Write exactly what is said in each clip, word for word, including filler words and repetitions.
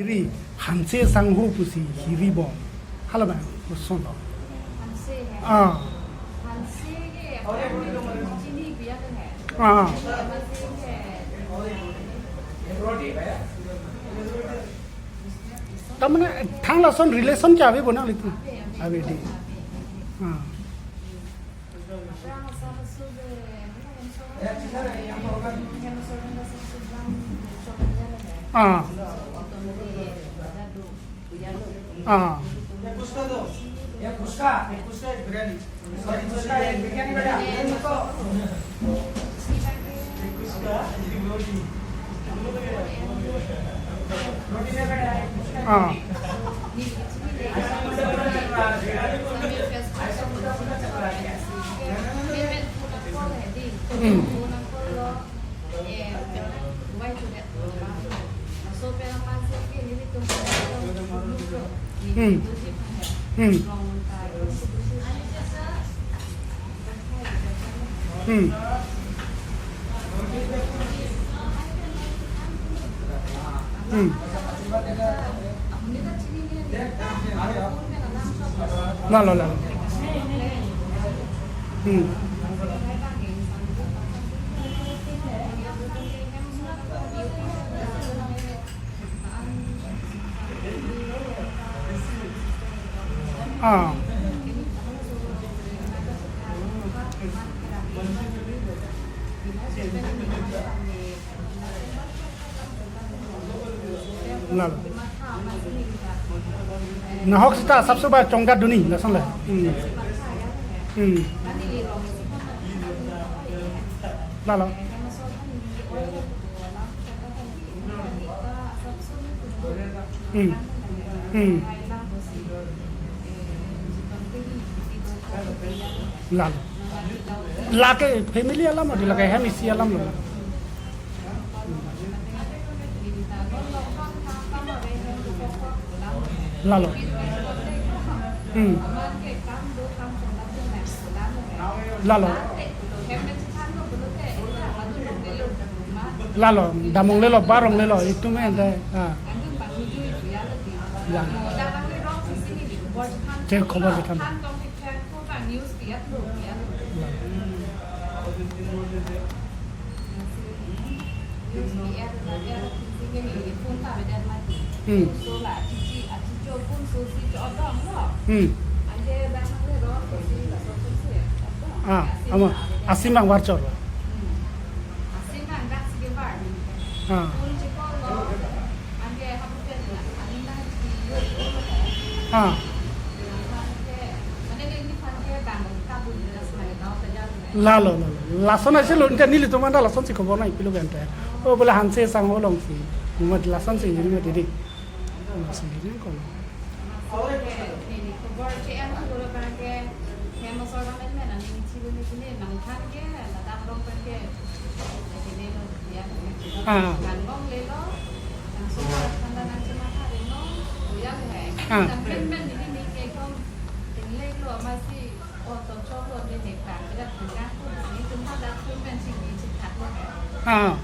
Ri, Hanse Sangho pusi hiri bom. Hala bang, kosonlo. Hanse hai. Ah. Hanse ke, chini biya ke hai. Ah. Hanse ke. Tamane, thang lason relation ke ave bo nanglitum? Ave, ave. Ave, dei. Ah. Ah. Ah. Ah. Hmm. Hmm. Hmm. Hmm. Hmm. Lalo, lalo. Hmm. Ah. Lalo. Nahok seta asapso ba chongdat dunji, lason le. Hmm. Hmm. Lalo. Hmm. Hmm. Lalo. Lake family alam odi, lake hem isi alam lo. Lalo. Hmm. Lalo. Lalo, damlonglelo, barlonglelo, itum ente. Ah. Lalo. Che khobor dikhan. Hmm. Hmm. Ah, ama, asim bang varchor. Ah. Ah. Lalo, lalo. Lason ase lo, anta nelitum anta lasonsi khobor nangpilo ke anta. O bole Hanse Sangho alongsi. Mat lasonsi jini mat didi. Lason jini ko. Ah. Ah. Ah.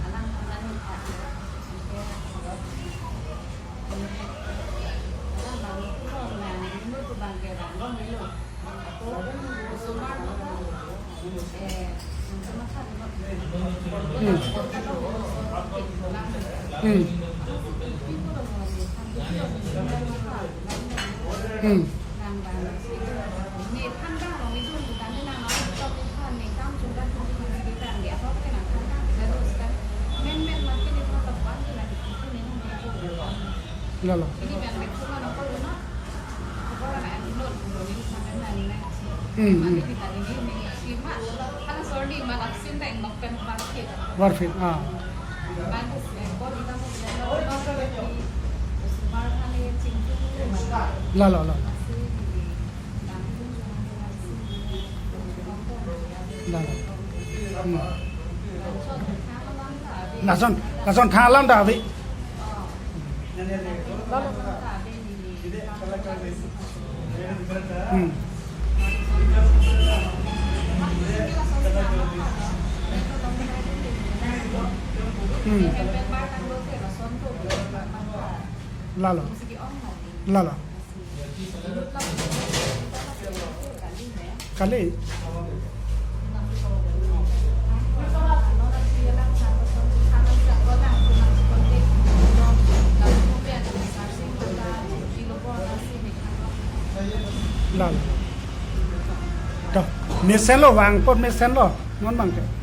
Hmm. Hmm. Hmm. Lalo. Hmm, hmm. Varfit, ah. Lalo, lalo. Lalo. Hmm. Lason, lason thang alam ta ave. Hmm. Hmm. Lalo. Lalo. Kali. Lalo. To, mesenlo, vangpon mesenlo, non bangke.